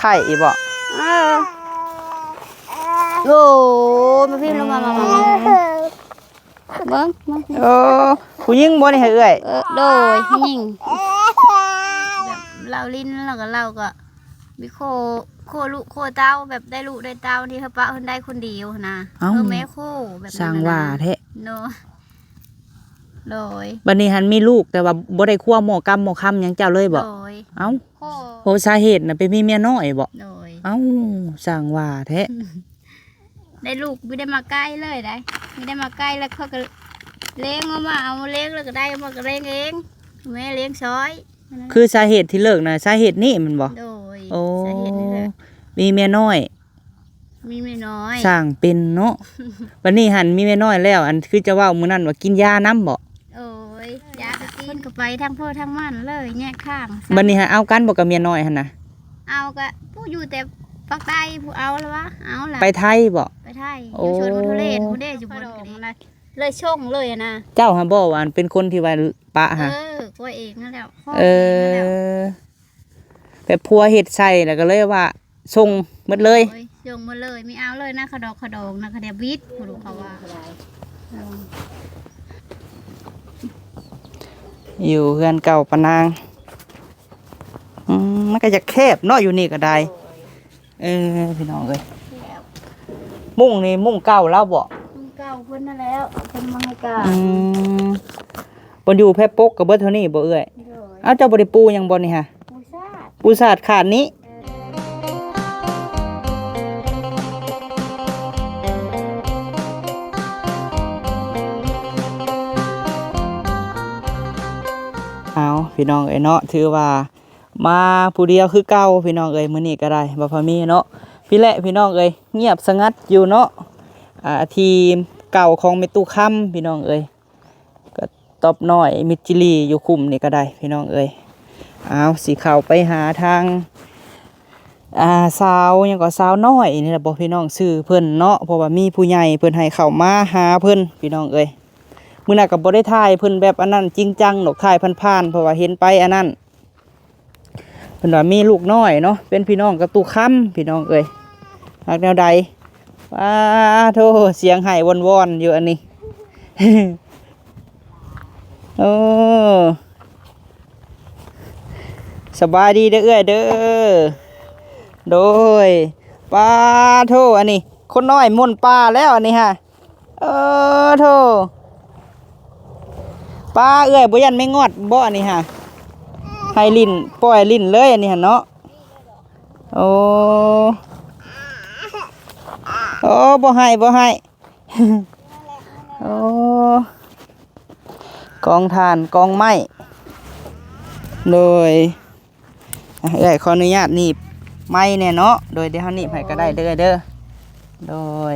ໄຂ້ອີກບໍ່? ເອີ ໂອ້ ມາພີ້ມ ມາ ມາ ມາ ມາ ເບິ່ງ ມາ ເອີ ຜູ້ຍິງບໍ່ນີ້ ໃຫ້ເອື້ອຍ? ເອີ ໂດຍ ຜູ້ຍິງ ແບບລາວຫຼິ້ນ ແລ້ວກໍລາວກໍມີໂຄ ໂຄລູກໂຄເຕົ້າ ແບບໄດ້ລູກໄດ້ເຕົ້າ ທີ່ເຮົາປະເພິ່ນໄດ້ຄົນດຽວຫັ້ນນະ. ເອົ້າ ເອີ ແມ່ໂຄແບບນັ້ນນະ ຊ່າງວ່າແທ້ເນາະ. ໂດຍ ບັດນີ້ຫັ້ນມີລູກ ແຕ່ວ່າບໍ່ໄດ້ຄົວໝໍ້ກຳໝໍ້ຄຳຫຍັງເຈົ້າເລີຍບໍ? ໂດຍ ເອົ້າ ໂອ້ ສາເຫດນະໄປມີເມຍນ້ອຍບໍ? ໂດຍ ເອົ້າ ຊ່າງວ່າແທ້ ໄດ້ລູກບໍ່ໄດ້ມາໃກ້ເລີຍໄດ໋ ບໍ່ໄດ້ມາໃກ້ ແລ້ວເຂົາກໍລ້ຽງເອົາມາ ເອົາມາລ້ຽງ ແລ້ວກໍໄດ້ມາກໍລ້ຽງເອງ ແມ່ລ້ຽງຊ່ອຍ. ຄືສາເຫດທີ່ເລີກນະ ສາເຫດນີ້ແມ່ນບໍ່? ໂດຍ ໂອ້ ສາເຫດນີ້ແຫຼະ ມີເມຍນ້ອຍ ມີເມຍນ້ອຍ ຊ່າງເປັນເນາະ. ບັດນີ້ຫັ້ນມີເມຍນ້ອຍແລ້ວ ອັນຄືຈະເວົ້າມື້ນັ້ນວ່າກິນຢານຳບໍ? ໂອ້ຍ ຢາກໍກິນ ເພິ່ນກໍໄປທາງພໍ່ທາງມັນເລີຍ ແຍກທາງ. ບັດນີ້ຫາເອົາກັນບໍ່ກັບເມຍນ້ອຍຫັ້ນນະ? ເອົາ ກໍຜູ້ຢູ່ແຕ່ພາກໃຕ້ ຜູ້ເອົາລະວະ ເອົາລະ ໄປໄທບໍ? ໄປໄທ ໂອ້ ຢູ່ຊົນບຸຣີພຸ້ນເດ້ ຢູ່ບ່ອນ ເລີຍສົ່ງເລີຍນະ. ເຈົ້າຫາບໍ່ວ່າເປັນຄົນທີ່ວ່າປະຫາ? ເອີ ຕົວເອງນັ້ນແຫຼະ ເອີ ແບບຜົວເຮັດໃສ່ ແລ້ວກໍເລີຍວ່າສົ່ງໝົດເລີຍ. ໂດຍ ສົ່ງໝົດເລີຍ ມີເອົາເລີຍນະ ຂະດອກຂະດອງນະ ຂະແດບວິດ ຜູ້ລູກເຂົາວ່າ. ເອີ ຢູ່ເຮືອນເກົ່າປານາງ ອືມ ມັນກໍຢາກແຄບເນາະ ຢູ່ນີ້ກໍໄດ້. ເອີ ພີ່ນ້ອງເອີຍ ມຸ້ງນີ້ມຸ້ງເກົ່າລາວບໍ? ມຸ້ງເກົ່າເພິ່ນນັ້ນແຫຼະ ເພິ່ນມາໃຫ້ການ. ອືມ ເພິ່ນຢູ່ແພປົກກໍເບິດເທົ່ານີ້ບໍເອື້ອຍ? ໂດຍ ເອົ້າ ເຈົ້າບໍ່ໄດ້ປູຫຍັງບໍ່ນີ້ຫະ? ປູຊາດ ປູຊາດຂາດນີ້. ເອີ ເອົາ ພີ່ນ້ອງເອີຍເນາະ ຖືວ່າ ມາຜູ້ດຽວຄືເກົ່າ ພີ່ນ້ອງເອີຍ ມື້ນີ້ກໍໄດ້ ບໍ່ພໍມີເນາະ. ພີ້ແຫຼະ ພີ່ນ້ອງເອີຍ ງຽບສະຫງັດຢູ່ເນາະ ອ່າ ທີ່ເກົ່າຂອງແມ່ຕູ້ຄຳ ພີ່ນ້ອງເອີຍ ກໍຕອບນ້ອຍມິດຈິລີຢູ່ຄຸ້ມນີ້ກໍໄດ້ ພີ່ນ້ອງເອີຍ. ເອົາ ຊິເຂົ້າໄປຫາທາງ ອ່າ ສາວຫຍັງກໍ ສາວນ້ອຍນີ້ແຫຼະບໍ ພີ່ນ້ອງ ຊື່ເພິ່ນເນາະ ເພາະວ່າມີຜູ້ໃຫຍ່ເພິ່ນໃຫ້ເຂົ້າມາຫາເພິ່ນ ພີ່ນ້ອງເອີຍ. ມື້ນັ້ນກໍບໍ່ໄດ້ຖ່າຍເພິ່ນແບບອັນນັ້ນຈິງຈັງດອກ ຖ່າຍຜ່ານໆ ເພາະວ່າເຫັນໄປອັນນັ້ນ ເພິ່ນວ່າມີລູກນ້ອຍເນາະ ເປັນພີ່ນ້ອງກັບຕູ້ຄຳ ພີ່ນ້ອງເອີຍ ຮັກແນວໃດ. ປາໂທ້ ສຽງໄຫ້ວອນໆຢູ່ອັນນີ້. ໂອ້ ສະບາຍດີເດີເອື້ອຍເດີ. ໂດຍ ປາໂທ້ ອັນນີ້ຄົນນ້ອຍມົນປ່າແລ້ວອັນນີ້ຫະ. ເອີໂທ້ ປ້າເອື້ອຍບໍ່ຢ້ານແມງງອດບໍ່ອັນນີ້ຫະ? ໃຫ້ຫຼິ້ນ ປ່ອຍຫຼິ້ນເລີຍອັນນີ້ຫະເນາະ. ໂອ້ ໂອ້ ບໍ່ໃຫ້ ບໍ່ໃຫ້. ໂອ້ ກອງຖ່ານ ກອງໄມ້ ໂດຍ. ອ່ະ ເອື້ອຍຂໍອະນຸຍາດໜີບໄມ້ແດ່ເນາະ. ໂດຍ ດຽວເຮົາໜີບໃຫ້ກໍໄດ້ເດີ ເອື້ອຍເດີ. ໂດຍ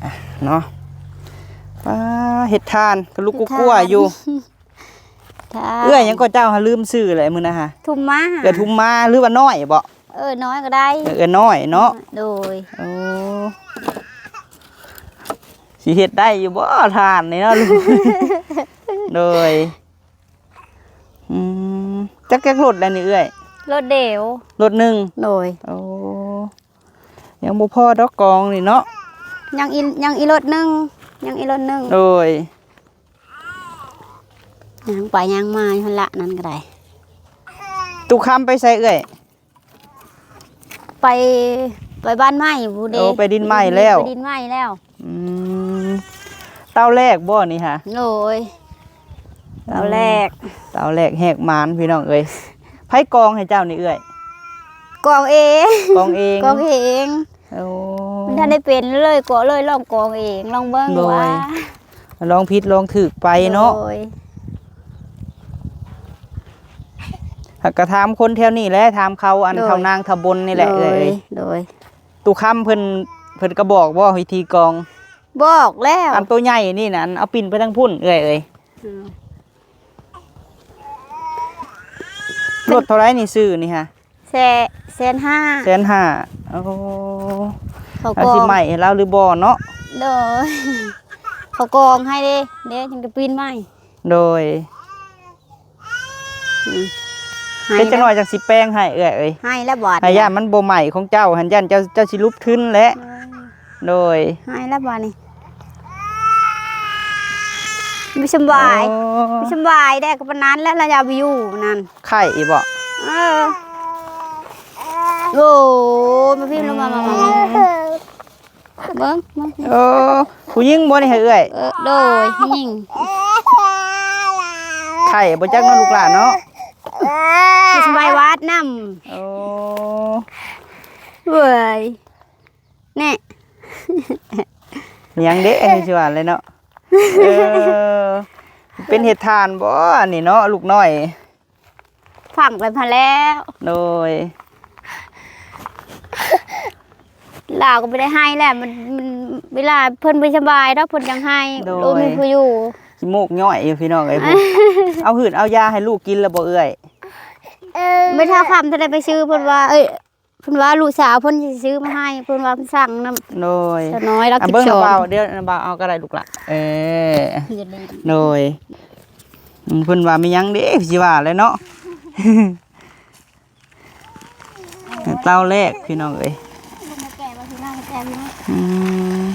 ອ່ະ ເນາະ ປ້າ ເຮັດຖ່ານກະລຸກກຸກົວຢູ່. ເຮັດຖ່ານ ເອື້ອຍຫຍັງກໍເຈົ້າຫາ ລືມຊື່ແຫຼະມື້ນະຫະ. ທຸມມາ ເອື້ອຍທຸມມາ ຫຼືວ່ານ້ອຍບໍ? ເອີ ນ້ອຍກໍໄດ້ ເອີ ເອື້ອຍນ້ອຍເນາະ. ໂດຍ ໂອ້ ຊິເຮັດໄດ້ຢູ່ບໍ່ຖ່ານນີ້ເນາະ? ໂດຍ ອືມ ຈັກ ຈັກລົດແລ້ວນີ້ເອື້ອຍ? ລົດດຽວ ລົດໜຶ່ງ. ໂດຍ ໂອ້ ຍັງບໍ່ພໍດອກກອງນີ້ເນາະ. ຍັງອີກ ຍັງອີກລົດໜຶ່ງ ຍັງອີກລົດໜຶ່ງ. ໂດຍ ຍ່າງໄປຍ່າງມາຢູ່ຫັ້ນລະ ນັ້ນກໍໄດ້. ຕຸຄຳໄປໃສເອື້ອຍ? ໄປ ໄປບ້ານໃໝ່ພຸ້ນເດ. ໂອ້ ໄປດິນໃໝ່ແລ້ວ ໄປດິນໃໝ່ແລ້ວ. ອືມ ເຕົາແລກບໍ່ນີ້ຫະ? ໂດຍ ເຕົາແລກ ເຕົາແລກແຫກມານພີ່ນ້ອງເອີຍ. ໃຜກອງໃຫ້ເຈົ້ານີ້ເອື້ອຍ? ກອງເອງ ກອງເອງ ກອງເອງ. ໂອ້ ມັນທັນໄດ້ເປັນເລີຍ ກໍເລີຍລອງກອງເອງ ລອງເບິ່ງວ່າ ລອງຜິດລອງຖືກໄປເນາະ. ໂດຍ ຫາກະຖາມຄົນແຖວນີ້ແຫຼະ ຖາມເຂົາ ອັນ ໂດຍ ເຖົ້ານາງເຖົ້າບົນນີ້ແຫຼະ. ໂດຍ ເອື້ອຍ ໂດຍ. ຕຸຄຳເພິ່ນ ເພິ່ນກະບອກບໍ່ວິທີກອງ? ບອກແລ້ວ ອັນໂຕໃຫຍ່ນີ້ນະ ອັນເອົາປິ່ນໄປທາງພຸ້ນເອື້ອຍເອີຍ. ອືມ ລົດເທົ່າໃດນີ້ຊື້ນີ້ຫະ? ແສນ ແສນຫ້າ ແສນຫ້າ. ໂອ້ ເຂົາກອງ ເອົາຊິໃໝ່ໃຫ້ລາວຫຼືບໍ່ເນາະ? ໂດຍ ເຂົາກອງໃຫ້ເດ້ ເດ້ ຈັ່ງຈະປິ່ນໃໝ່. ໂດຍ ອືມ ໃຫ້ ເຮັດຈັກໜ້ອຍ ແລ້ວ ຈັ່ງຊິແປງໃຫ້ເອື້ອຍເອີຍ. ໃຫ້ແລ້ວບາດ ໃຫ້ ນີ້ ຢ້ານມັນບໍ່ໄໝ້ຂອງເຈົ້າຫັ້ນ ຢ້ານເຈົ້າ ເຈົ້າຊິຫຼຸບທຶນແຫຼະ. ໂອ້ຍ ໂດຍ ໃຫ້ແລ້ວບາດນີ້. ບໍ່ສຳບາຍ ໂອ້ ບໍ່ສຳບາຍແດ່ ກໍປານນັ້ນແຫຼະ ລະຢາກໄປຢູ່ນັ້ນ. ໄຂ້ອີກບໍ? ເອີ ໂອ້ ມາພີ້ ມາ ມາ ມາ ມາ ມາ ເບິ່ງ ມາ ໂອ້ ຜູ້ຍິງບໍ່ນີ້ ໃຫ້ເອື້ອຍ? ເອີ ໂດຍ ຜູ້ຍິງ. ໄຂ້ບໍ່ຈັກເນາະ ລູກຫຼານເນາະ. ສະບາຍຫວັດນຳ. ໂອ້ ເວີ້ຍ ແນ່ ຫຍັງເດ້ ຊິວ່າແຫຼະເນາະ. ເອີ ເປັນເຮັດທານບໍ່ອັນນີ້ເນາະ ລູກນ້ອຍ? ຝັງໄປຫັ້ນແລ້ວ. ໂດຍ ລາວກໍບໍ່ໄດ້ໃຫ້ແຫຼະ ມັນ ມັນ ເວລາເພິ່ນບໍ່ສະບາຍດອກ ເພິ່ນຈັ່ງໃຫ້. ໂດຍ ໂດຍ ມີຜູ້ຢູ່. ຂີ້ມູກຍ້ອຍຢູ່ ພີ່ນ້ອງເອີຍ. ເອົາຫືດເອົາຢາໃຫ້ລູກກິນແລ້ວບໍ່ເອື້ອຍ? ແມ່ເຖົ້າຄຳ ເທົ່າໃດໄປຊື້ ເພິ່ນວ່າ ເອີຍ ເພິ່ນວ່າລູກສາວເພິ່ນຊິຊື້ມາໃຫ້ ເພິ່ນວ່າເພິ່ນສັ່ງນຳ. ໂດຍ ສາວນ້ອຍລາວ ອ່ະ ກິນ ເບິ່ງ ສອງ ບ່າວ ດຽວບ່າວເອົາກໍໄດ້ ລູກຫຼານ. ເອີ ໂດຍ ອືມ ເພິ່ນວ່າມີຫຍັງເດ້ ຊິວ່າແຫຼະເນາະ. ເຕົາແລກ ພີ່ນ້ອງເອີຍ. ອືມ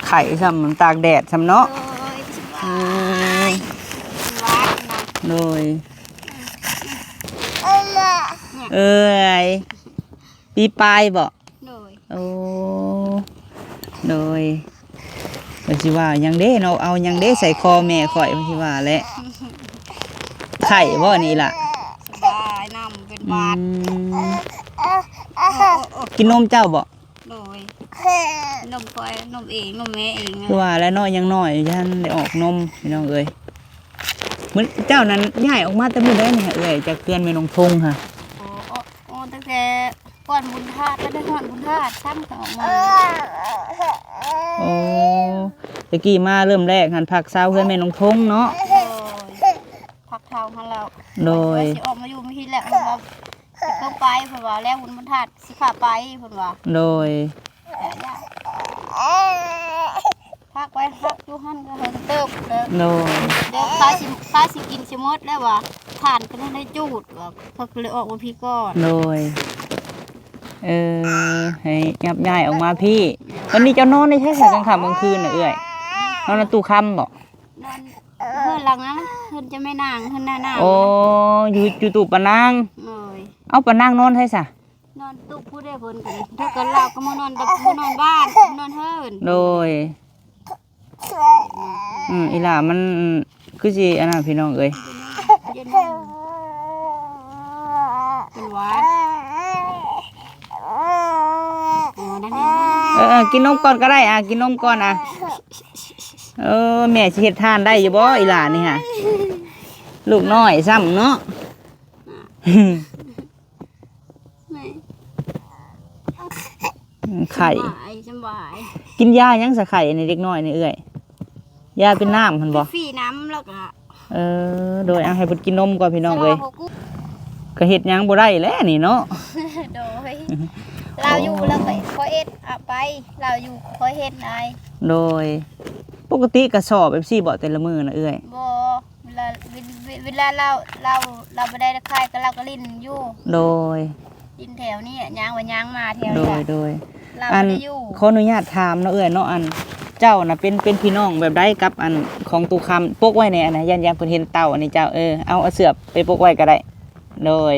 ໄຂ້ຊ້ຳ ມັນຕາກແດດຊ້ຳເນາະ. ໂດຍ ອືມ ໂດຍ ເອີຍ ປີປາຍບໍ? ໂດຍ ໂອ້ ໂດຍ ວ່າຊິວ່າຫຍັງເດ້ເນາະ ເອົາຫຍັງເດ້ໃສ່ຄໍແມ່ຂ້ອຍ ວ່າຊິວ່າແຫຼະ. ໄຂ້ບໍ່ນີ້ລະ? ສະບາຍນຳ ເປັນຫວັດ. ອືມ ໂອ້ ໂອ້ ໂອ້ ກິນນົມເຈົ້າບໍ? ໂດຍ ນົມຂ້ອຍ ນົມເອງ ນົມແມ່ເອງ. ຄືວ່າແຫຼະເນາະ ຍັງນ້ອຍ ຍັງທັນໄດ້ອອກນົມ ພີ່ນ້ອງເອີຍ. ມື້ ເຈົ້ານັ້ນຍ້າຍອອກມາແຕ່ມື້ໃດນີ້ເອື້ອຍ ຈາກເຮືອນແມ່ນ້ອງທົງຫະ? ອໍ ອໍ ຕັ້ງແຕ່ກ່ອນບຸນທາດ ໄດ້ຮອດບຸນທາດຊ້ຳກໍອອກມາ. ໂອ້ ແຕ່ກີ້ມາເລີ່ມແລກຫັ້ນ ພັກເຊົາເຮືອນແມ່ນ້ອງທົງເນາະ. ໂດຍ ພັກເຊົາຫັ້ນແລ້ວ. ໂດຍ ວ່າຊິອອກມາຢູ່ມື້ພີ້ແຫຼະ ເພິ່ນວ່າ ເພິ່ນໄປ ເພິ່ນວ່າແລ້ວບຸນທາດຊິພາໄປ ເພິ່ນວ່າ. ໂດຍ ພັກໄວ້ ພັກຢູ່ຫັ້ນກໍເຫິງເຕີບແລ້ວ. ໂດຍ ດຽວຂ້າຊິ ຂ້າຊິກິນຊິໝົດແລ້ວວ່າ ຖ່ານກໍຍັງໄດ້ຈູດວ່າ ເພິ່ນກໍເລີຍອອກມາພີ້ກ່ອນ. ໂດຍ ເອີ ໃຫ້ຍັບຍ້າຍອອກມາພີ້. ຕອນນີ້ເຈົ້ານອນໃນໃສ ກາງຄ່ຳກາງຄືນນະເອື້ອຍ? ນອນນຳຕູ້ຄຳບໍ? ນອນເຮືອນຫຼັງນັ້ນ ເຮືອນເຈົ້າແມ່ນາງ ເຮືອນນ້ານາງ. ໂອ້ ຢູ່ ຢູ່ຕູ້ປານາງ. ໂດຍ ເອົາ ປານາງນອນໃສສະ? ນອນຕຸກຜູ້ໃດເພິ່ນກໍ ເພິ່ນກໍລາວກໍມານອນກັບ ມານອນບ້ານ ມານອນເຮືອນ. ໂດຍ ອືມ ອີ່ຫຼ້າມັນຄືຊິອັນນັ້ນ ພີ່ນ້ອງເອີຍ. ເຢັນ ເປັນຫວັດ. ເອີ ກິນນົມກ່ອນກໍໄດ້ ອາ ກິນນົມກ່ອນ ອາ. ເອີ ແມ່ຊິເຮັດທານໄດ້ຢູ່ບໍ່ ອີ່ຫຼ້ານີ້ຫະ? ລູກນ້ອຍຊ້ຳເນາະ. ໄຂ້ ສະບາຍ ສະບາຍ. ກິນຢາຫຍັງສະໄຂ້ນີ້ ເດັກນ້ອຍນີ້ເອື້ອຍ? ຢາເປັນນ້ຳຫັ້ນບໍ່? ຟຣີນ້ຳແລ້ວກໍ ເອີ ໂດຍ ເອົາໃຫ້ເພິ່ນກິນນົມກ່ອນ ພີ່ນ້ອງເອີຍ. ສະເລາະຫົວກຸ ກໍເຮັດຫຍັງບໍ່ໄດ້ແຫຼະນີ້ເນາະ. ໂດຍ ລາວຢູ່ ໂອ້ ລາວໄປຂໍເຮັດ ອະ ໄປ ລາວຢູ່ຂໍເຮັດໄດ້. ໂດຍ ປົກກະຕິກະສອບແບບຊີ້ບໍ່ ແຕ່ລະມື້ນະເອື້ອຍ? ບໍ່ ເວລາ ເວ ເວ ເວລາລາວ ລາວ ລາວບໍ່ໄດ້ຂາຍກໍລາວກໍຫຼິ້ນຢູ່. ໂດຍ ຫຼິ້ນແຖວນີ້ ຍ່າງໄປຍ່າງມາແຖວນີ້. ໂດຍ ໂດຍ ລາວບໍ່ໄດ້ຢູ່. ອັນ ຂໍອະນຸຍາດຖາມເນາະເອື້ອຍເນາະ ອັນ ເຈົ້ານະເປັນ ເປັນພີ່ນ້ອງແບບໃດກັບອັນຂອງຕູ້ຄຳ? ປົກໄວ້ແດ່ ອັນນະ ຢ້ານ ຢ້ານເພິ່ນເຫັນເຕົ້າອັນນີ້ເຈົ້າ. ເອີ ເອົາ ເອົາເສື້ອໄປປົກໄວ້ກໍໄດ້. ໂດຍ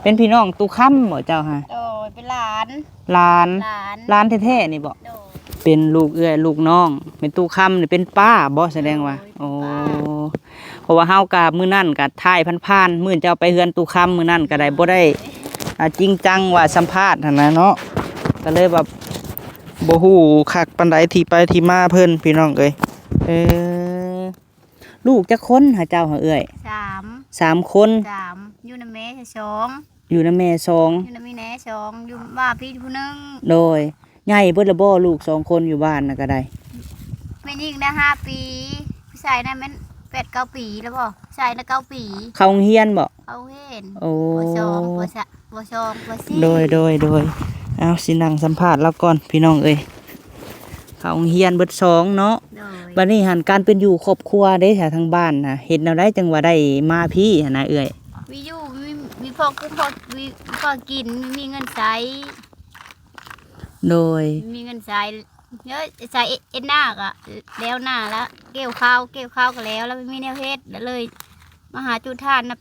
ເປັນພີ່ນ້ອງຕູ້ຄຳບໍ່ເຈົ້າຫະ? ໂດຍ ເປັນຫຼານ. ຫຼານ ຫຼານ ຫຼານແທ້ໆນີ້ບໍ? ໂດຍ ເປັນລູກເອື້ອຍລູກນ້ອງ. ແມ່ຕູ້ຄຳນີ້ເປັນປ້າບໍ? ສະແດງວ່າ ໂດຍ ໂອ້ ເປັນປ້າ. ເພາະວ່າເຮົາກະມື້ນັ້ນກະຖ່າຍຜ່ານໆ ມື້ເຈົ້າໄປເຮືອນຕູ້ຄຳມື້ນັ້ນກະໄດ້ ບໍ່ໄດ້ ໂດຍ ອາ ຈິງຈັງວ່າສຳພາດຫັ້ນນະເນາະ ກະເລີຍວ່າບໍ່ຮູ້ຄັກປານໃດທີ່ໄປທີ່ມາເພິ່ນ ພີ່ນ້ອງເອີຍ. ເອີ ລູກຈັກຄົນຫາເຈົ້າຫາເອື້ອຍ? ສາມ ສາມຄົນ. ສາມ ຢູ່ນຳແມ່ສອງ ຢູ່ນຳແມ່ສອງ ຢູ່ນຳອີ່ແມ່ສອງ ຢູ່ບ້ານພີ່ຜູ້ໜຶ່ງ. ໂດຍ ໃຫຍ່ເບິດລະບໍ່ ລູກສອງຄົນຢູ່ບ້ານນະກະໄດ້? ແມ່ຍິງໄດ້ຫ້າປີ ຜູ້ຊາຍນະແມ່ນແປດເກົ້າປີລະບໍ່? ຜູ້ຊາຍນະເກົ້າປີ. ເຂົ້າໂຮງຮຽນບໍ່? ເຂົ້າໂຮງຮຽນ. ໂອ້ ປໍສອງ ປໍສາມ ປໍສອງ ປໍສີ່. ໂດຍ ໂດຍ ໂດຍ ເອົາ ຊິນັ່ງສຳພາດລາວກ່ອນ ພີ່ນ້ອງເອີຍ. ເຂົ້າໂຮງຮຽນເບິດສອງເນາະ. ໂດຍ. ບັດນີ້ຫັ້ນ ການເປັນຢູ່ຄອບຄົວເດ້ ທາງບ້ານນະ ເຮັດແນວໃດຈັ່ງວ່າໄດ້ມາພີ້ຫັ້ນນະເອື້ອຍ? ມີຢູ່ ມີ ມີພໍກິນ ພໍ ມີພໍກິນ ມີເງິນໃຊ້. ໂດຍ. ມີເງິນໃຊ້ ເອີ ໃຊ້ເອັດນາກະແລ້ວນາລະ ກ່ຽວເຂົ້າ ກ່ຽວເຂົ້າກະແລ້ວ ລະບໍ່ມີແນວເຮັດ ລະເລີຍມາຫາຈຸທານນຳ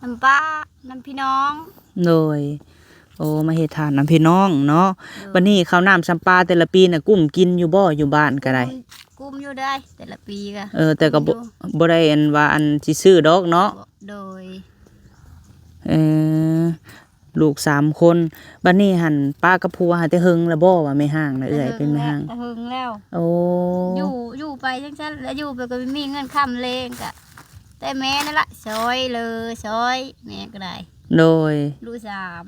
ນຳປ້າ ນຳພີ່ນ້ອງ. ໂດຍ. ໂອ້ ມາເຮັດທານນຳພີ່ນ້ອງເນາະ. ໂດຍ. ບັດນີ້ເຂົ້ານ້ຳຊຳປາແຕ່ລະປີນະ ກຸ້ມກິນຢູ່ບໍ່? ຢູ່ບ້ານກະໄດ້ ກຸ້ມ ກຸ້ມຢູ່ໄດ໋ ແຕ່ລະປີກະ. ເອີ ແຕ່ກະບໍ່ ບໍ່ໄດ້ອັນວ່າອັນຊິຊື້ດອກເນາະ. ໂດຍ. ເອີ ລູກສາມຄົນ. ບັດນີ້ຫັ້ນ ປາກັບຜົວຫາແຕ່ເຫິງລະບໍ່ ວ່າແມ່ຮ້າງນະເອື້ອຍ? ແຕ່ເຫິງ ເປັນແມ່ຮ້າງ ແຕ່ເຫິງແລ້ວ. ໂອ້ ຢູ່ ຢູ່ໄປຈັ່ງຊັ້ນ ລະຢູ່ໄປກະບໍ່ມີເງິນຄ້ຳແລງກະ ແຕ່ແມ່ນັ້ນລະຊ່ອຍເຫຼືອ ຊ່ອຍແມ່ກະໄດ້. ໂດຍ. ລູກສາມ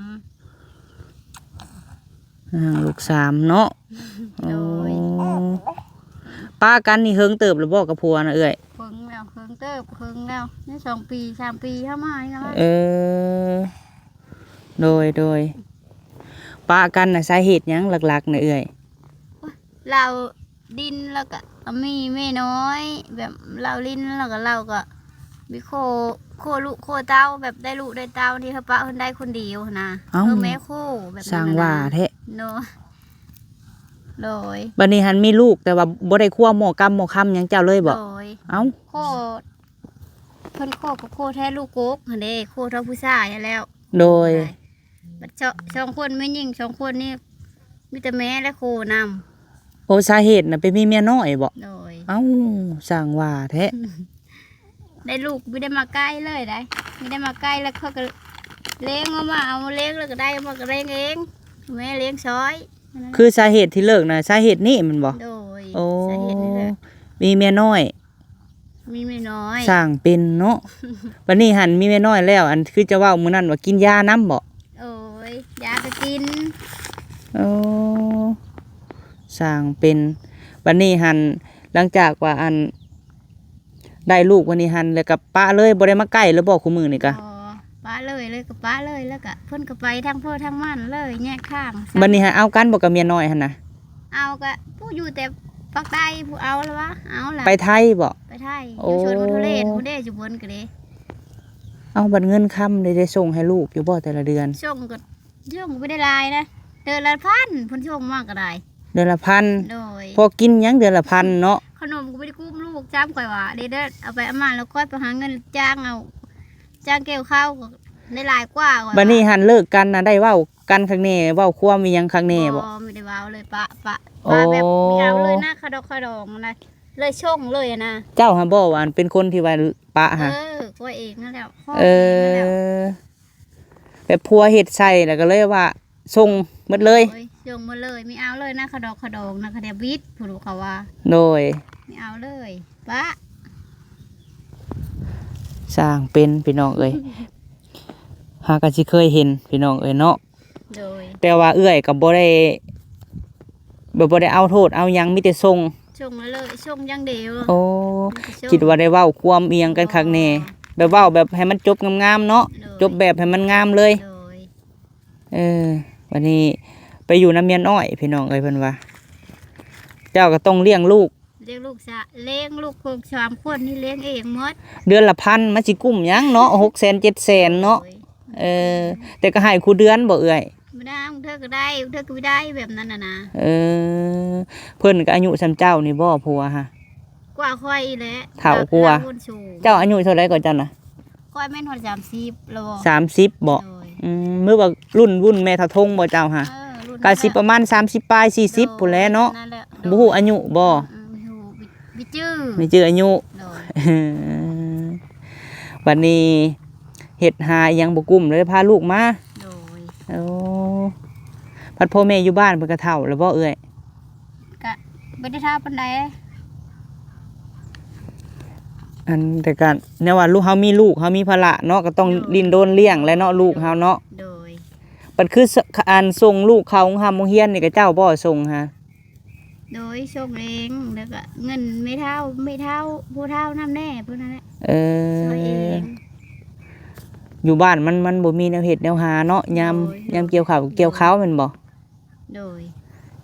ອ່າ ລູກສາມເນາະ. ໂດຍ. ໂອ້ ປະກັນນີ້ເຫິງເຕີບແລ້ວບໍ່ກັບຜົວນະເອື້ອຍ? ເຫິງແລ້ວ ເຫິງເຕີບ ເຫິງແລ້ວ ໄດ້ສອງປີ ສາມປີ ເຮົາມານີ້ນະ. ເອີ ໂດຍ ໂດຍ. ປະກັນນະ ສາເຫດຫຍັງຫຼັກໆນະເອື້ອຍ? ລາວດິນ ແລ້ວກະມີແມ່ນ້ອຍ ແບບລາວດິນ ແລ້ວກະລາວກະມີໂຄ ໂຄລູກໂຄເຕົ້າ ແບບໄດ້ລູກໄດ້ເຕົ້າ ທີ່ເຮົາປະເພິ່ນໄດ້ຄົນດຽວຫັ້ນນະ. ເອົ້າ ເອີ ແມ່ໂຄແບບນັ້ນນະ. ຊ່າງວ່າແທ້ເນາະ. ໂດຍ. ບັດນີ້ຫັ້ນມີລູກ ແຕ່ວ່າບໍ່ໄດ້ຄົວໝໍ້ກຳໝໍ້ຄຳຫຍັງເຈົ້າເລີຍບໍ? ໂດຍ. ເອົ້າ ໂຄ ເພິ່ນໂຄກະໂຄແທ້ລູກກົກຫັ້ນເດ້ ໂຄເທົ່າຜູ້ຊາຍຫັ້ນແລ້ວ. ໂດຍ. ບັດສອງ ສອງຄົນແມ່ຍິງສອງຄົນນີ້ ມີແຕ່ແມ່ແລະໂຄນຳ. ໂອ ສາເຫດນະໄປມີເມຍນ້ອຍບໍ? ໂດຍ. ເອົ້າ ຊ່າງວ່າແທ້. ໄດ້ລູກບໍ່ໄດ້ມາໃກ້ເລີຍໄດ໋ ບໍ່ໄດ້ມາໃກ້ ແລ້ວເຂົາກະລ້ຽງເອົາມາ ເອົາມາລ້ຽງ ແລ້ວກະໄດ້ມາກະລ້ຽງເອງ ແມ່ລ້ຽງຊ່ອຍ. ຄືສາເຫດທີ່ເລີກນະ ສາເຫດນີ້ແມ່ນບໍ່? ໂດຍ. ໂອ ສາເຫດນີ້ແຫຼະ ມີເມຍນ້ອຍ ມີເມຍນ້ອຍ. ຊ່າງເປັນເນາະ. ບັດນີ້ຫັ້ນມີເມຍນ້ອຍແລ້ວ ອັນຄືເຈົ້າເວົ້າມື້ນັ້ນວ່າກິນຢານຳບໍ? ໂອ້ຍ ຢາກະກິນ. ໂອ້ ຊ່າງເປັນ. ບັດນີ້ຫັ້ນ ຫຼັງຈາກວ່າອັນ ໄດ້ລູກບັດນີ້ຫັ້ນ ແລ້ວກະປະເລີຍ ບໍ່ໄດ້ມາໃກ້ເລີຍບໍ ຄູ່ມື້ນີ້ກະ? ບໍ່ ປະເລີຍ ເລີຍກະປະເລີຍ ແລ້ວກະເພິ່ນກະໄປທາງເພິ່ນທາງມັນເລີຍ ແຍກທາງ. ບັດນີ້ຫັ້ນເອົາກັນບໍກັບເມຍນ້ອຍຫັ້ນນະ? ເອົາກະຜູ້ຢູ່ແຕ່ປາກໃຕ້ ຜູ້ເອົາລະວະ ເອົາລະ. ໄປໄທບໍ? ໄປໄທ. ໂອ້ ຢູ່ຊົນບຸຣີພຸ້ນເດ້ ຢູ່ເພິ່ນກະເດ້. ເອົາ ບັດເງິນຄຳເດ້ ໄດ້ສົ່ງໃຫ້ລູກຢູ່ບໍ່ແຕ່ລະເດືອນ? ສົ່ງກະ ສົ່ງກະບໍ່ໄດ້ຫຼາຍນະ ເດືອນລະພັນ ເພິ່ນສົ່ງມາກະໄດ້. ເດືອນລະພັນ. ໂດຍ. ພໍກິນຫຍັງເດືອນລະພັນເນາະ. ຂະໜົມກະບໍ່ໄດ້ກຸ້ມລູກຈ້ຳ ຂ້ອຍວ່າ ເດ້ ເດີ ເອົາໄປເອົາມາ ແລ້ວຂ້ອຍໄປຫາເງິນຈ້າງເອົາ ຈ້າງກ່ຽວເຂົ້າກະໄດ້ຫຼາຍກວ່າ. ບັດນີ້ຫັ້ນເລີກກັນນະ ໄດ້ເວົ້າກັນຄັກແນ່ ເວົ້າຄວາມອີ່ຫຍັງຄັກແນ່ບໍ? ບໍ່ ບໍ່ໄດ້ເວົ້າເລີຍ ປະ ປະ ໂອ້ ປະແບບບໍ່ເອົາເລີຍນະ ຄະດອກຄະດອງນະ ເລີຍສົ່ງເລີຍນະ. ເຈົ້າຫັ້ນບໍວ່າເປັນຄົນທີ່ວ່າປະຫະ? ເອີ ຂ້ອຍເອງຫັ້ນແຫຼະ. ເອີ ແບບຜົວເຮັດໃສ່ ແລ້ວກະເລີຍວ່າສົ່ງໝົດເລີຍ. ໂດຍ. ສົ່ງໝົດເລີຍ ມີເອົາເລີຍນະ ຄະດອກຄະດອງນະ ຄະດຽວບິດ ຜູ້ລູກເຂົາວ່າ. ໂດຍ. ມີເອົາເລີຍ ປະ. ຊ່າງເປັນພີ່ນ້ອງເອີຍ. ຫາກະຊິເຄີຍເຫັນພີ່ນ້ອງເອີຍເນາະ. ໂດຍ. ແຕ່ວ່າເອື້ອຍກະບໍ່ໄດ້ ແບບບໍ່ໄດ້ເອົາໂທດເອົາຫຍັງ ມີແຕ່ສົ່ງ. ສົ່ງມາເລີຍ ສົ່ງຢ່າງດຽວ. ໂອ້ ມີແຕ່ສົ່ງ. ຄິດວ່າໄດ້ເວົ້າຄວາມອີ່ຫຍັງກັນຄັກແນ່. ບໍ່. ແບບເວົ້າແບບໃຫ້ມັນຈົບງາມໆເນາະ. ໂດຍ. ຈົບແບບໃຫ້ມັນງາມເລີຍ. ໂດຍ. ເອີ ບັດນີ້ໄປຢູ່ນຳເມຍນ້ອຍພີ່ນ້ອງເອີຍ ເພິ່ນວ່າ ເຈົ້າກະຕ້ອງລ້ຽງລູກ. ລ້ຽງລູກຊະ ລ້ຽງລູກຄົນສາມຄົນນີ້ລ້ຽງເອງໝົດ. ເດືອນລະພັນ ມັນຊິກຸ້ມຫຍັງເນາະ ຫົກແສນ ເຈັດແສນເນາະ. ໂດຍ. ເອີ ແຕ່ກະໃຫ້ຄູ່ເດືອນບໍເອື້ອຍ? ບໍ່ໄດ້ ບາງເທື່ອກະໄດ້ ບາງເທື່ອກະບໍ່ໄດ້ ແບບນັ້ນນະນະ. ເອີ ເພິ່ນກະອາຍຸສ່ຳເຈົ້ານີ້ບໍ ຜົວຫະ? ກວ່າຂ້ອຍອີກແຫຼະ ເຖົ້າກວ່າ. ເຈົ້າອາຍຸເທົ່າໃດກວ່າເຈົ້ານະ? ຂ້ອຍແມ່ນຮອດສາມສິບແລ້ວ. ສາມສິບບໍ? ໂດຍ. ອືມ ມື້ວ່າລຸ້ນ ລຸ້ນແມ່ເຖົ້າທົງບໍເຈົ້າຫະ? ເອີ ລຸ້ນ ກະຊິປະມານສາມສິບປາຍ ສີ່ສິບພຸ້ນແຫຼະເນາະ. ໂດຍ ນັ້ນແຫຼະ. ບໍ່ຮູ້ອາຍຸບໍ? ອືມ ອືມ ບໍ່ຮູ້ ບໍ່ຈື່ ບໍ່ຈື່ອາຍຸ. ໂດຍ. ບັດນີ້ເຮັດຫາອີ່ຫຍັງບໍ່ກຸ້ມ ເລີຍພາລູກມາ. ໂດຍ. ໂອ້ ພັດພໍ່ແມ່ຢູ່ບ້ານເພິ່ນກະເຖົ້າແລ້ວບໍເອື້ອຍ? ກະບໍ່ໄດ້ເຖົ້າປານໃດ. ອັນ ແຕ່ກະແນວວ່າລູກເຮົາມີລູກ ເຮົາມີພາລະເນາະ ກະຕ້ອງ ໂດຍ ດີ້ນລົນລ້ຽງແຫຼະເນາະ ໂດຍ ລູກເຮົາເນາະ. ໂດຍ. ບັດຄື ອັນ ສົ່ງລູກເຂົ້າໂຮງຮ່ຳໂຮງຮຽນນີ້ກະເຈົ້າບໍ່ສົ່ງຫະ? ໂດຍ ສົ່ງເອງ ແລ້ວກະເງິນແມ່ເຖົ້າ ແມ່ເຖົ້າ ຜູ້ເຖົ້ານຳແດ່ ພວກນັ້ນແຫຼະ. ເອີ ຊ່ອຍເອງ. ຢູ່ບ້ານມັນ ມັນບໍ່ມີແນວເຮັດແນວຫາເນາະ ຍາມ ໂດຍ ຍາມກ່ຽວເຂົ້າ ໂດຍ ກ່ຽວເຂົ້າແມ່ນບໍ່? ໂດຍ.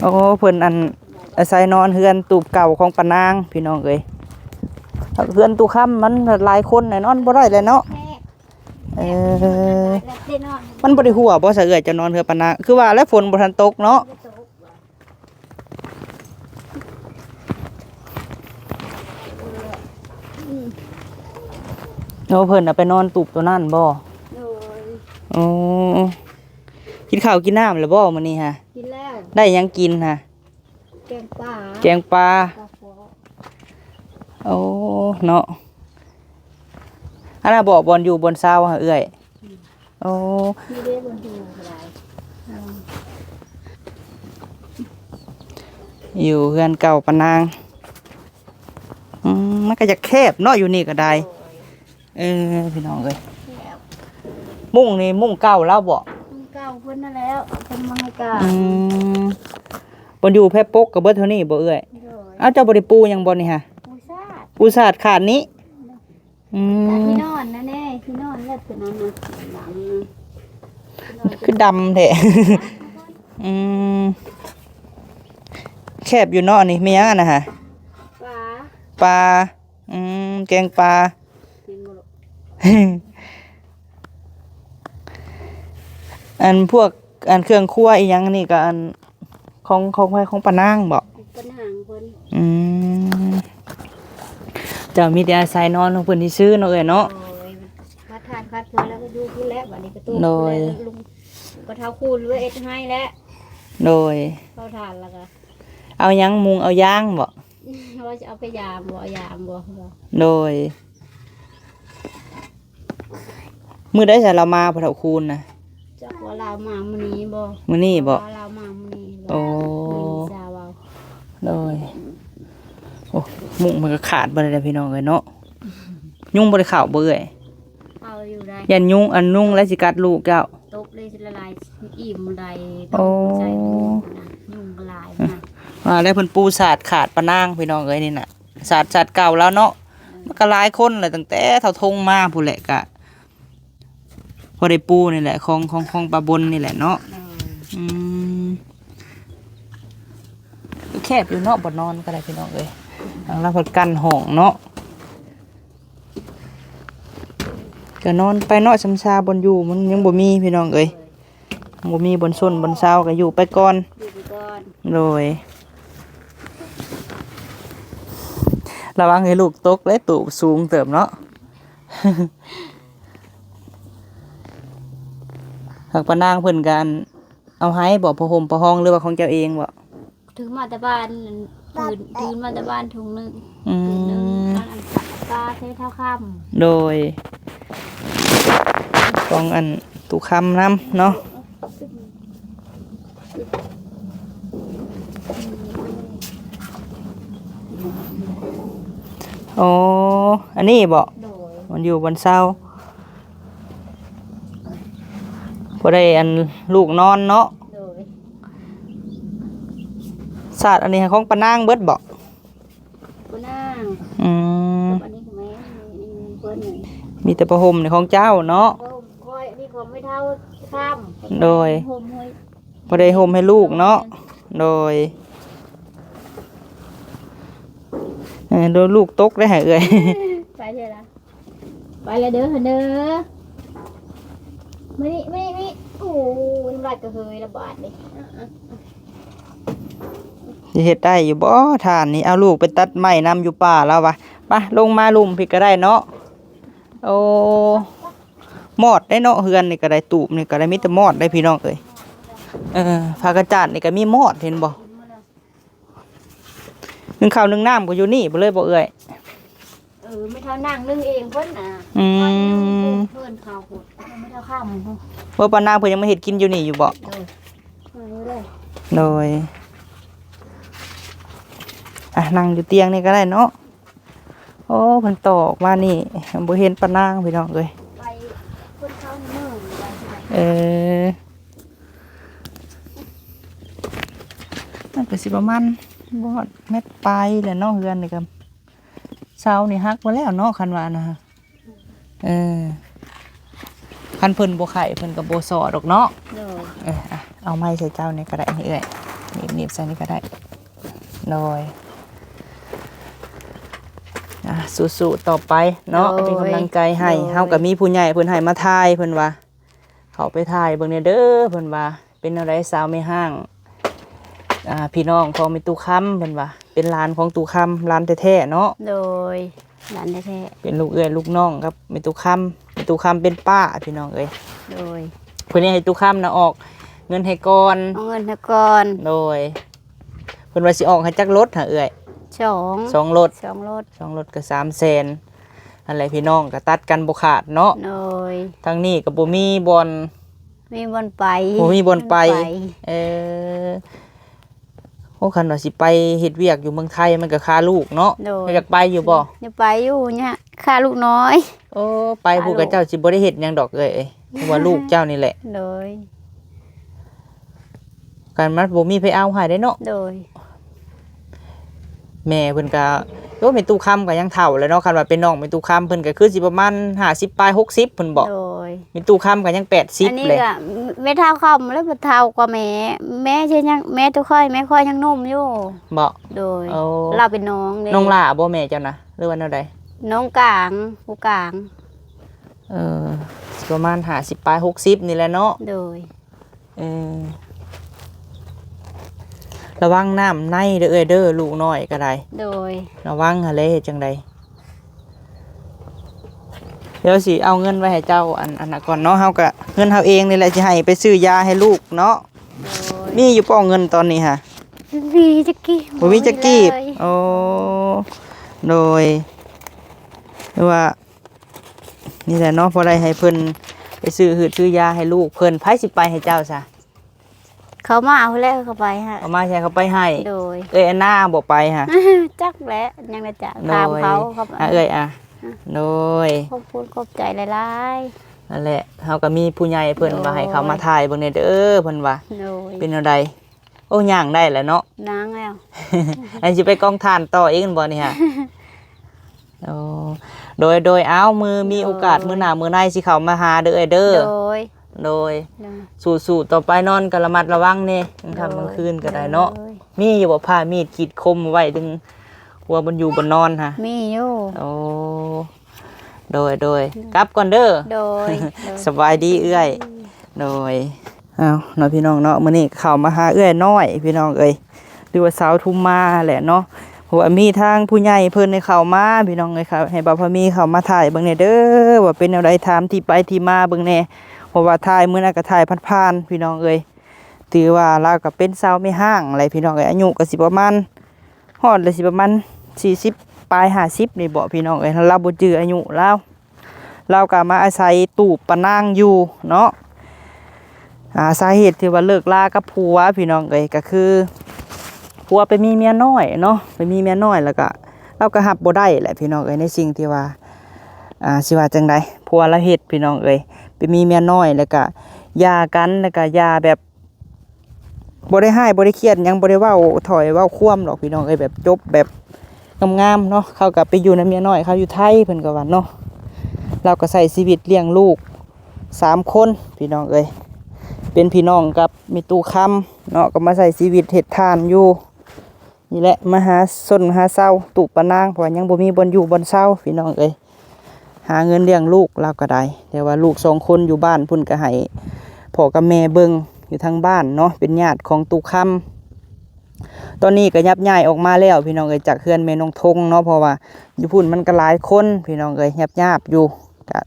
ໂອ້ ເພິ່ນອັນ ອາໄສນອນເຮືອນຕູບເກົ່າຂອງປ້ານາງ ພີ່ນ້ອງເອີຍ. ເຮືອນຕູ້ຄຳມັນຫຼາຍຄົນແຫຼະ ນອນບໍ່ໄດ້ແຫຼະເນາະ. ແຄບ ເອີ ມັນບໍ່ໄດ້ຮົ່ວບໍ່ຊະເອື້ອຍ ເຈົ້ານອນເຮືອນປ້ານາງ? ຄືວ່າແຫຼະ ຝົນບໍ່ທັນຕົກເນາະ. ໂອ້ ເພິ່ນເອົາໄປນອນຕູບໂຕນັ້ນບໍ່? ໂດຍ. ໂອ້ ກິນເຂົ້າກິນນ້ຳແລ້ວບໍ່ມື້ນີ້ຫະ? ກິນແລ້ວ. ໄດ້ຫຍັງກິນຫະ? ແກງປາ. ແກງປາ. ປາຄໍ. ໂອ້ ເນາະ. ອັນນ່າ ບອກບ່ອນຢູ່ບ່ອນເຊົາຫະເອື້ອຍ? ໂອ້ ນີ້ເດ້ ບ່ອນຢູ່ກໍໄດ້. ອືມ ຢູ່ເຮືອນເກົ່າປ້ານາງ. ອືມ ມັນກໍຢາກແຄບເນາະ ຢູ່ນີ້ກໍໄດ້. ໂອ້ຍ ເອີ ພີ່ນ້ອງເອີຍ ແຄບ. ມຸ້ງນີ້ມຸ້ງເກົ່າລາວບໍ່? ມຸ້ງເກົ່າເພິ່ນນັ້ນແຫຼະ ເພິ່ນມາໃຫ້ການ. ອືມ ບ່ອນຢູ່ແພປົກກໍເບິດເທົ່ານີ້ບໍ່ເອື້ອຍ? ໂດຍ. ອ້າວ ເຈົ້າບໍ່ໄດ້ປູຫຍັງບໍ່ນີ້ຫະ? ປູຊາດ. ປູຊາດຂາດນີ້. ອືມ ທີ່ນອນນະແນ່ ທີ່ນອນແລ້ວຕົວນັ້ນນະ ດຳນະ ຄືດຳແທ້. ອືມ ແຄບຢູ່ເນາະ. ອັນນີ້ແມ່ນຫຍັງອັນນັ້ນຫະ? ປາ. ປາ. ອືມ ແກງປາ. ກິນບໍ່ລູກ? ອັນພວກ ອັນເຄື່ອງຄົວອີ່ຫຍັງນີ້ກໍອັນ ຂອງ ຂອງໃຜ? ຂອງປ້ານາງບໍ? ຂອງປ້ານາງເພິ່ນ. ອືມ ເຈົ້າມີແຕ່ອາໄສນອນຂອງເພິ່ນຊື່ໆເນາະເອື້ອຍເນາະ. ໂດຍ. ພັດທານພັດເພິ່ນແລ້ວກໍຢູ່ພຸ້ນແຫຼະ ບັດນີ້ກໍຕູ້. ໂດຍ. ລຸງ ພໍ່ເຖົ້າຄູນເຮັດໃຫ້ແລ້ວ. ໂດຍ. ເຜົາຖ່ານແລ້ວກໍ ເອົາຫຍັງ ມຸງເອົາຢາງບໍ? ວ່າຈະເອົາໄປຢາມບໍ່ ເອົາຢາມບໍ່? ໂດຍ. ມື້ໃດຊະລາວມາ ພໍ່ເຖົ້າຄູນນະ? ຈັກວ່າລາວມາມື້ນີ້ບໍ່ ມື້ນີ້ບໍ? ວ່າລາວມາມື້ນີ້ບໍ່? ໂອ້ ມື້ນີ້ຊາວເວົ້າ. ໂດຍ. ໂອ້ ມຸ້ງມັນກໍຂາດເບິດແລ້ວພີ່ນ້ອງເອີຍເນາະ. ຍຸງບໍ່ໄດ້ເຂົ້າບໍ່ເອື້ອຍ? ເຂົ້າຢູ່ໄດ໋. ຢ້ານຍຸງ ອັນ ຍຸງແລ້ວຊິກັດລູກເຈົ້າ. ຕົບເລີຍ ລະລາຍ ອີ່ມໄດ້. ໂອ້ ຕົກໃສ່ໝົດນະ ຍຸງກໍຫຼາຍນະ. ອ່າ ແລ້ວເພິ່ນປູສາດຂາດປານາງ ພີ່ນ້ອງເອີຍ ນີ້ນະ ສາດ ສາດເກົ່າລາວເນາະ. ເອີ ມັນກໍຫຼາຍຄົນແຫຼະ ຕັ້ງແຕ່ເຖົ້າທົງມາພຸ້ນແຫຼະ ກະພໍໄດ້ປູນີ້ແຫຼະ ຂອງ ຂອງ ຂອງປ້າບົນນີ້ແຫຼະເນາະ. ເອີ ອືມ ແຄບຢູ່ເນາະ ບ່ອນນອນກໍໄດ້ ພີ່ນ້ອງເອີຍ. ທາງລາວພັດກັ້ນຫ້ອງເນາະ ກໍນອນໄປເນາະ ຊຳຊາບ່ອນຢູ່ມັນຍັງບໍ່ມີ ພີ່ນ້ອງເອີຍ. ບໍ່ມີບ່ອນຊົນບ່ອນເຊົາ ກໍຢູ່ໄປກ່ອນ ຢູ່ໄປກ່ອນ. ໂດຍ ລະວັງໃຫ້ລູກຕົກເດ້ ຕູບສູງເຕີບເນາະ. ຫາກປານາງເພິ່ນກະ ອັນ ເອົາໃຫ້ບໍ ຜ້າຫົ່ມຜ້າຮອງ ຫຼືວ່າຂອງເຈົ້າເອງບໍ? ຖືມາແຕ່ບ້ານ ຖື ຖືມາແຕ່ບ້ານຖົງໜຶ່ງ. ອືມ ຖືໜຶ່ງ ອັນ ອັນປາໃສ່ເທົ້າຄຳ. ໂດຍ ຂອງອັນຕູ້ຄຳນຳເນາະ. ອໍ ອັນນີ້ບໍ? ໂດຍ ມັນຢູ່ບ່ອນເຊົາ ບໍ່ໄດ້ອັນລູກນອນເນາະ. ໂດຍ ສາດອັນນີ້ຂອງປານາງເບິດບໍ? ປານາງ. ອືມ ອັນນີ້ແມ່ນ ມີແຕ່ຜ້າຫົ່ມນີ້ຂອງເຈົ້າເນາະ. ຜ້າຫົ່ມຂ້ອຍ ອັນນີ້ຂອງແມ່ເຖົ້າຄຳ. ໂດຍ ຫົ່ມໃຫ້ ບໍ່ໄດ້ຫົ່ມໃຫ້ລູກເນາະ. ໂດຍ ເອີ ໂດຍ ລູກຕົກໄດ້ໃຫ້ເອື້ອຍ ໄປເທື່ອລະ. ໄປລະເດີ ເດີ ມານີ້ ມານີ້ ມານີ້. ໂອ້ຍ ນ້ຳລາຍກະເຮີຍລະບາດນີ້ ຊິເຮັດໄດ້ຢູ່ບໍ່ທ່ານນີ້? ເອົາລູກໄປຕັດໄມ້ນຳຢູ່ປ່າລາວວ່າ. ໄປ ລົງມາລຸ່ມພີ້ກໍໄດ້ເນາະ. ໂອ້ ມອດໄດ້ເນາະ ເຮືອນນີ້ກໍໄດ້ ຕູບນີ້ກໍໄດ້ ມີແຕ່ມອດໄດ້ ພີ່ນ້ອງເອີຍ. ເອີ ຜ້າກະຈາດນີ້ກໍມີມອດ ເຫັນບໍ່? ໜຶ້ງເຂົ້າໜຶ້ງນ້ຳກໍຢູ່ນີ້ເບິດເລີຍບໍ່ເອື້ອຍ? ເອີ ແມ່ເຖົ້ານາງໜຶ້ງເອງເພິ່ນນະ. ອືມ ເພິ່ນເຂົ້າພຸ້ນ ແມ່ເຖົ້າຄຳພຸ້ນ. ບໍ່ ປານາງເພິ່ນຍັງມາເຮັດກິນຢູ່ນີ້ຢູ່ບໍ່? ໂດຍ ໂດຍ ອ່ະ ນັ່ງຢູ່ຕຽງນີ້ກໍໄດ້ເນາະ. ໂອ້ ເພິ່ນຕອກມານີ້ ບໍ່ເຫັນປານາງ ພີ່ນ້ອງເອີຍ. ໄປເພິ່ນເຂົ້າເມືອງໄປ. ເອີ ມັນກໍຊິປະມານ ບໍ່ຮອດແມັດປາຍແຫຼະເນາະ ເຮືອນນີ້ກໍ. ເສົານີ້ຫັກເບິດແລ້ວເນາະ ຄັນວ່ານະ. ເອີ ຄັນເພິ່ນບໍ່ໄຂ້ ເພິ່ນກໍບໍ່ສໍ້ດອກເນາະ. ໂດຍ ເອີ ອ່ະ ເອົາໄມ້ໃສ່ເຈົ້ານີ້ກໍໄດ້ ນີ້ເອື້ອຍ ນີ້ ໜີບໃສ່ນີ້ກໍໄດ້. ໂດຍ ອ່າ ສູ້ໆຕໍ່ໄປເນາະ ໂດຍ ເປັນກຳລັງໃຈໃຫ້. ໂດຍ ເຮົາກໍມີຜູ້ໃຫຍ່ເພິ່ນໃຫ້ມາຖ່າຍ ເພິ່ນວ່າ ເຂົ້າໄປຖ່າຍເບິ່ງແດ່ເດີ ເພິ່ນວ່າ. ເປັນແນວໃດສາວແມ່ຮ້າງ ອ່າ ພີ່ນ້ອງຂອງແມ່ຕູ້ຄຳ ເພິ່ນວ່າ ເປັນຫຼານຂອງຕູ້ຄຳ ຫຼານແທ້ໆເນາະ. ໂດຍ ຫຼານແທ້ໆ ເປັນລູກເອື້ອຍລູກນ້ອງກັບແມ່ຕູ້ຄຳ. ແມ່ຕູ້ຄຳເປັນປ້າ ພີ່ນ້ອງເອີຍ. ໂດຍ ເພິ່ນໃຫ້ຕູ້ຄຳນະອອກເງິນໃຫ້ກ່ອນ ເອົາເງິນໃຫ້ກ່ອນ. ໂດຍ ເພິ່ນວ່າຊິອອກໃຫ້ຈັກລົດຫາເອື້ອຍ? ສອງ ສອງລົດ ສອງລົດ ສອງລົດກໍສາມແສນ. ຫັ້ນແຫຼະພີ່ນ້ອງ ກໍຕັດກັນບໍ່ຂາດເນາະ. ໂດຍ ທາງນີ້ກໍບໍ່ມີບ່ອນ ມີບ່ອນໄປ ບໍ່ມີບ່ອນໄປ ບໍ່ມີບ່ອນໄປ. ເອີ ໂອ້ ຄັນວ່າຊິໄປເຮັດວຽກຢູ່ເມືອງໄທ ມັນກໍຄາລູກເນາະ. ໂດຍ ຢາກໄປຢູ່ບໍ່? ຢາກໄປຢູ່ ຍາກຄາລູກນ້ອຍ. ໂອ້ ໄປພຸ້ນ ຄາລູກ ເຂົາເຈົ້າຊິບໍ່ໄດ້ເຮັດຫຍັງດອກເອີຍ ເພາະວ່າລູກເຈົ້ານີ້ແຫຼະ. ໂດຍ ຄັນມັນບໍ່ມີໃຜເອົາໃຫ້ເດ້ເນາະ. ໂດຍ ແມ່ເພິ່ນກະ ໂອ້ ແມ່ຕູ້ຄຳກໍຍັງເຖົ້າແລ້ວເນາະ. ຄັນວ່າເປັນນ້ອງແມ່ຕູ້ຄຳ ເພິ່ນກໍຄືຊິປະມານຫ້າສິບປາຍ ຫົກສິບ ເພິ່ນບອກ. ໂດຍ ແມ່ຕູ້ຄຳກໍຍັງແປດສິບ ອັນນີ້ ເລີຍ ກໍແມ່ເຖົ້າຄຳແລ້ວ ບໍ່ເຖົ້າກວ່າແມ່. ແມ່ຊິຍັງ ແມ່ຕົວຂ້ອຍ ແມ່ຂ້ອຍຍັງໜຸ່ມຢູ່. ບໍ່? ໂດຍ ໂອ້ ລາວເປັນນ້ອງເດ້. ນ້ອງຫຼ້າບໍ່ແມ່ເຈົ້ານະ ຫຼືວ່າແນວໃດ? ນ້ອງກາງ ຜູ້ກາງ. ເອີ ຊິປະມານຫ້າສິບປາຍ ຫົກສິບນີ້ແຫຼະເນາະ. ໂດຍ ເອີ ລະວັງນ້ຳໃນເດີເອື້ອຍເດີ ລູກນ້ອຍກໍໄດ້. ໂດຍ ລະວັງຫັ້ນແຫຼະ ເຮັດຈັ່ງໃດ? ດຽວຊິເອົາເງິນໄວ້ໃຫ້ເຈົ້າ ອັນ ອັນນັ້ນກ່ອນເນາະ. ເຮົາກໍ ເງິນເຮົາເອງນີ້ແຫຼະ ຊິໃຫ້ໄປຊື້ຢາໃຫ້ລູກເນາະ. ໂດຍ ມີຢູ່ບໍ່ເງິນຕອນນີ້ຫະ? ບໍ່ມີຈັກກີບ ບໍ່ມີຈັກກີບ. ບໍ່ມີເລີຍ. ໂອ້ ໂດຍ ຫຼືວ່າ ນີ້ແຫຼະເນາະ ພໍໄດ້ໃຫ້ເພິ່ນໄປຊື້ຫືດຊື້ຢາໃຫ້ລູກເພິ່ນ. ໃຜຊິໄປໃຫ້ເຈົ້າຊະ? ເຂົາມາເອົາແລ້ວ ເຂົາໄປໃຫ້ ເຂົາມາໃສ່ເຂົາໄປໃຫ້. ໂດຍ ເອື້ອຍອັນນາບໍ່ໄປຫະ? ຈັກແຫຼະ ຍັງໄດ້ຈະ ໂດຍ ຖາມເຂົາ ເຂົາ ອ່ະ ເອື້ອຍ ອ່ະ ໂດຍ ຂອບຄຸນຂອບໃຈຫຼາຍໆ. ນັ້ນແຫຼະ ເຮົາກໍມີຜູ້ໃຫຍ່ເພິ່ນ ໂດຍ ວ່າໃຫ້ເຂົາມາຖ່າຍເບິ່ງແດ່ເດີ ເພິ່ນວ່າ. ໂດຍ ເປັນແນວໃດ? ໂອ້ ຍ່າງໄດ້ແລ້ວເນາະ. ຍ່າງແລ້ວ ອັນຊິໄປກອງຖ່ານຕໍ່ອີກແມ່ນບໍ່ນີ້ຫະ? ໂອ້ ໂດຍ ໂດຍ ເອົາ ມື້ມີໂອກາດ ໂດຍ ມື້ໜ້າມື້ໃນຊິເຂົ້າມາຫາເດີເອື້ອຍເດີ. ໂດຍ ໂດຍ ໂດຍ ສູ້ໆຕໍ່ໄປ ນອນກໍລະມັດລະວັງແດ່ ກາງຄ່ຳກາງຄືນກໍໄດ້ເນາະ. ໂດຍ ມີຢູ່ບໍ່ ຜ້າມີດຂີດຄົມໄວ້ດຶງຫົວບ່ອນຢູ່ບ່ອນນອນຫະ? ມີຢູ່. ໂອ້ ໂດຍ ໂດຍ ກັບກ່ອນເດີ. ໂດຍ ໂດຍ ສະບາຍດີເອື້ອຍ. ໂດຍ ເອົາເນາະ ພີ່ນ້ອງເນາະ ມື້ນີ້ເຂົ້າມາຫາເອື້ອຍນ້ອຍ ພີ່ນ້ອງເອີຍ ຫຼືວ່າສາວທຸມມາແຫຼະເນາະ. ເພາະວ່າມີທາງຜູ້ໃຫຍ່ເພິ່ນໄດ້ເຂົ້າມາ ພີ່ນ້ອງເອີຍ ເຂົ້າ ໃຫ້ບ່າວພາມີເຂົ້າມາຖ່າຍເບິ່ງແດ່ເດີ ວ່າເປັນແນວໃດ ຖາມທີ່ໄປທີ່ມາເບິ່ງແດ່. ເພາະວ່າຖ່າຍມື້ນັ້ນກໍຖ່າຍຜ່ານໆ ພີ່ນ້ອງເອີຍ. ຖືວ່າລາວກໍເປັນສາວແມ່ຮ້າງແຫຼະ ພີ່ນ້ອງເອີຍ ອາຍຸກໍຊິປະມານ ຮອດແລ້ວ ຊິປະມານສີ່ສິບປາຍ ຫ້າສິບນີ້ເບາະ ພີ່ນ້ອງເອີຍ. ລາວບໍ່ຈື່ອາຍຸລາວ ລາວກໍມາອາໄສຕູບປານາງຢູ່ເນາະ. ອ່າ ສາເຫດທີ່ວ່າເລີກລາກັບຜົວ ພີ່ນ້ອງເອີຍ ກໍຄືຜົວໄປມີເມຍນ້ອຍເນາະ ໄປມີເມຍນ້ອຍ ແລ້ວກໍລາວກໍຮັບບໍ່ໄດ້ແຫຼະ ພີ່ນ້ອງເອີຍ ໃນສິ່ງທີ່ວ່າ ອ່າ ຊິວ່າຈັ່ງໃດ ຜົວລາວເຮັດ ພີ່ນ້ອງເອີຍ. ໄປມີເມຍນ້ອຍ ແລ້ວກໍຢ່າກັນ ແລ້ວກໍຢ່າແບບ ບໍ່ໄດ້ຮ້າຍ ບໍ່ໄດ້ຄຽດຫຍັງ ບໍ່ໄດ້ເວົ້າຖອຍເວົ້າຄວາມດອກ ພີ່ນ້ອງເອີຍ ແບບຈົບແບບງາມໆເນາະ. ເຂົາກໍໄປຢູ່ນຳເມຍນ້ອຍເຂົາຢູ່ໄທ ເພິ່ນກໍວ່າເນາະ. ລາວກໍໃຊ້ຊີວິດລ້ຽງລູກສາມຄົນ ພີ່ນ້ອງເອີຍ ເປັນພີ່ນ້ອງກັບແມ່ຕູ້ຄຳເນາະ ກໍມາໃຊ້ຊີວິດເຮັດທ່ານຢູ່ນີ້ແຫຼະ ມາຫາຊົນຫາເຊົາ ຕູບປານາງ ເພາະວ່າຍັງບໍ່ມີບ່ອນຢູ່ບ່ອນເຊົາ ພີ່ນ້ອງເອີຍ. ຫາເງິນລ້ຽງລູກລາວກໍໄດ້ ແຕ່ວ່າລູກສອງຄົນຢູ່ບ້ານພຸ້ນກໍໃຫ້ພໍ່ກັບແມ່ເບິ່ງຢູ່ທາງບ້ານເນາະ ເປັນຍາດຂອງຕູ້ຄຳ. ຕອນນີ້ກໍຍັບຍ້າຍອອກມາແລ້ວ ພີ່ນ້ອງເອີຍ ຈາກເຮືອນແມ່ນ້ອງທົງເນາະ ເພາະວ່າຢູ່ພຸ້ນມັນກໍຫຼາຍຄົນ ພີ່ນ້ອງເອີຍ ຍັບຍາບຢູ່ ກໍ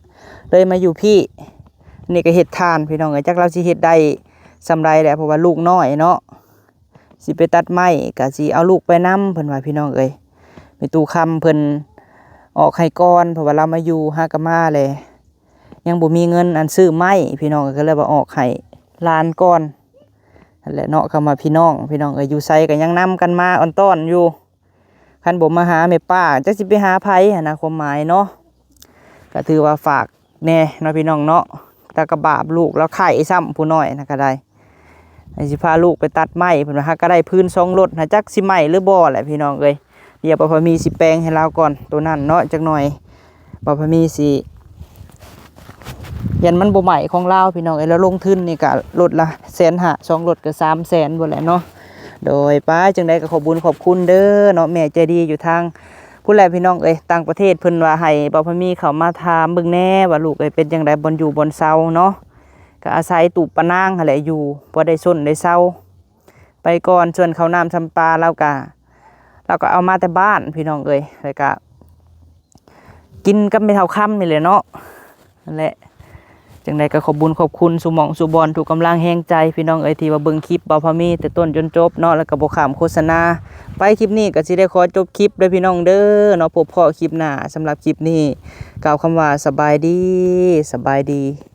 ເລີຍມາຢູ່ພີ້. ນີ້ກໍເຮັດທ່ານ ພີ່ນ້ອງເອີຍ ຈັກລາວຊິເຮັດໄດ້ສ່ຳໃດແຫຼະ ເພາະວ່າລູກນ້ອຍເນາະ. ຊິໄປຕັດໄມ້ກໍຊິເອົາລູກໄປນຳ ເພິ່ນວ່າ ພີ່ນ້ອງເອີຍ. ແມ່ຕູ້ຄຳເພິ່ນອອກໃຫ້ກ່ອນ ເພາະວ່າລາວມາຢູ່ຫາກໍມາແຫຼະ ຍັງບໍ່ມີເງິນອັນຊື້ໄມ້ ພີ່ນ້ອງເອີຍ ກໍເລີຍວ່າອອກໃຫ້ຫຼານກ່ອນ. ຫັ້ນແຫຼະເນາະ ຄຳວ່າພີ່ນ້ອງ ພີ່ນ້ອງເອີຍ ຢູ່ໃສກໍຍັງນຳກັນມາອ້ອນຕ້ອນຢູ່. ຄັນບໍ່ມາຫາແມ່ປ້າ ຈັກຊິໄປຫາໃຜຫັ້ນນະ ຄວາມໝາຍເນາະ. ກໍຖືວ່າຝາກແດ່ເນາະ ພີ່ນ້ອງເນາະ ຕາກະບາບ ລູກລາວໄຂ້ຊ້ຳ ຜູ້ນ້ອຍນະກໍໄດ້. ໃຫ້ຊິພາລູກໄປຕັດໄມ້ ເພິ່ນວ່າຫາກໍໄດ້ພື້ນສອງລົດນະ ຈັກຊິໄໝ້ຫຼືບໍ່ແຫຼະ ພີ່ນ້ອງເອີຍ. ດຽວປ້າພາມີຊິແປງໃຫ້ລາວກ່ອນ ໂຕນັ້ນເນາະ ຈັກໜ່ອຍ ປ້າພາມີຊິ ຢ້ານມັນບໍ່ໄໝ້ຂອງລາວ ພີ່ນ້ອງເອີຍ. ລາວລົງທຶນນີ້ກະລົດລະແສນຫ້າ ສອງລົດກະສາມແສນພຸ້ນແຫຼະເນາະ. ໂດຍ ໄປ ຈັ່ງໃດກໍຂອບບຸນຂອບຄຸນເດີເນາະ ແມ່ໃຈດີຢູ່ທາງພຸ້ນແຫຼະພີ່ນ້ອງເອີຍ ຕ່າງປະເທດ ເພິ່ນວ່າໃຫ້ບ່າວພາມີເຂົ້າມາຖາມເບິ່ງແດ່ວ່າລູກເອີຍເປັນຈັ່ງໃດ ບ່ອນຢູ່ບ່ອນເຊົາເນາະ ກໍອາໄສຕູບປານາງຫັ້ນແຫຼະຢູ່ ພໍໄດ້ຊົນໄດ້ເຊົາໄປກ່ອນ. ສ່ວນເຂົ້ານ້ຳຊຳປາລາວກະ ລາວກໍເອົາມາແຕ່ບ້ານພີ່ນ້ອງເອີຍ ແລ້ວກະ ກິນກັບແມ່ເຖົ້າຄຳນີ້ແຫຼະເນາະ ນັ້ນແຫຼະ ຈັ່ງໃດກໍຂອບບຸນຂອບຄຸນສູ່ໝ່ອງສູ່ບ່ອນ ທຸກກຳລັງແຮງໃຈພີ່ນ້ອງເອີຍ ທີ່ວ່າເບິ່ງຄລິບບ່າວພາມີແຕ່ຕົ້ນຈົນຈົບເນາະ ແລ້ວກໍບໍ່ຂ້າມໂຄສະນາໄປ. ຄລິບນີ້ກໍຊິໄດ້ຂໍຈົບຄລິບເດີພີ່ນ້ອງເດີເນາະ ພົບພໍ້ຄລິບໜ້າ. ສຳລັບຄລິບນີ້ກ່າວຄຳວ່າສະບາຍດີ ສະບາຍດີ.